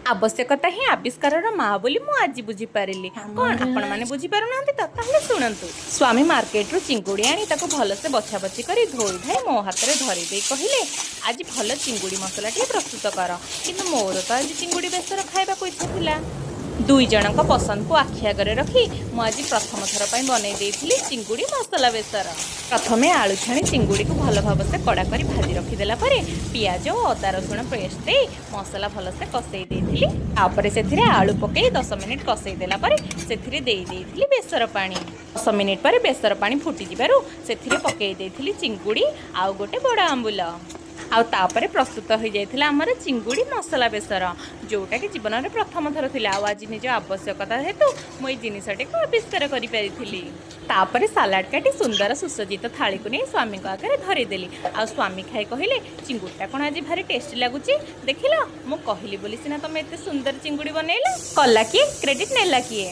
ଆବଶ୍ୟକତା ହିଁ ଆବିଷ୍କାରର ମା ବୋଲି ମୁଁ ଆଜି ବୁଝିପାରିଲି। କ'ଣ ଆପଣମାନେ ବୁଝିପାରୁନାହାନ୍ତି ତ? ତାହେଲେ ଶୁଣନ୍ତୁ। ସ୍ୱାମୀ ମାର୍କେଟରୁ ଚିଙ୍ଗୁଡ଼ି ଆଣି ତାକୁ ଭଲସେ ବଛା ବଛି କରି ଧୋଇ ଧାଇ ମୋ ହାତରେ ଧରେଇ ଦେଇ କହିଲେ, "ଆଜି ଭଲ ଚିଙ୍ଗୁଡ଼ି ମସଲାଟିଏ ପ୍ରସ୍ତୁତ କର।" କିନ୍ତୁ ମୋର ତ ଆଜି ଚିଙ୍ଗୁଡ଼ି ବେସର ଖାଇବାକୁ ଇଚ୍ଛା ଥିଲା। ଦୁଇ ଜଣଙ୍କ ପସନ୍ଦକୁ ଆଖି ଆଗରେ ରଖି ମୁଁ ଆଜି ପ୍ରଥମ ଥର ପାଇଁ ବନେଇ ଦେଇଥିଲି ଚିଙ୍ଗୁଡ଼ି ମସଲା ବେସର। ପ୍ରଥମେ ଆଳୁ ଛାଣି ଚିଙ୍ଗୁଡ଼ିକୁ ଭଲ ଭାବରେ କଡ଼ା କରି ଭାଜି ରଖିଦେଲା ପରେ ପିଆଜ ଓ ଅଦା ରସୁଣ ପେଷ୍ଟ ଦେଇ ମସଲା ଭଲସେ କଷେଇ ଦେଇଥିଲି। ତାପରେ ସେଥିରେ ଆଳୁ ପକେଇ 10 ମିନିଟ୍ କଷେଇ ଦେଲା ପରେ ସେଥିରେ ଦେଇ ଦେଇଥିଲି ବେସର ପାଣି। 10 ମିନିଟ୍ ପରେ ବେସର ପାଣି ଫୁଟିଯିବାରୁ ସେଥିରେ ପକେଇ ଦେଇଥିଲି ଚିଙ୍ଗୁଡ଼ି ଆଉ ଗୋଟେ ବଡ଼ ଆମ୍ବୁଲ। ଆଉ ତାପରେ ପ୍ରସ୍ତୁତ ହୋଇଯାଇଥିଲା ଆମର ଚିଙ୍ଗୁଡ଼ି ମସଲା ବେସର, ଯେଉଁଟାକି ଜୀବନରେ ପ୍ରଥମ ଥର ଥିଲା। ଆଉ ଆଜି ନିଜ ଆବଶ୍ୟକତା ହେତୁ ମୁଁ ଏଇ ଜିନିଷଟିକୁ ଆବିଷ୍କାର କରିପାରିଥିଲି। ତାପରେ ସାଲାଡ଼ କାଟି ସୁନ୍ଦର ସୁସଜ୍ଜିତ ଥାଳିକୁ ନେଇ ସ୍ୱାମୀଙ୍କ ଆଗରେ ଧରିଦେଲି। ଆଉ ସ୍ୱାମୀ ଖାଇ କହିଲେ, "ଚିଙ୍ଗୁଡ଼ିଟା କ'ଣ ଆଜି ଭାରି ଟେଷ୍ଟି ଲାଗୁଛି। ଦେଖିଲ, ମୁଁ କହିଲି ବୋଲି ସିନା ତମେ ଏତେ ସୁନ୍ଦର ଚିଙ୍ଗୁଡ଼ି ବନେଇଲ।" କଲା କିଏ, କ୍ରେଡ଼ିଟ୍ ନେଲା କିଏ?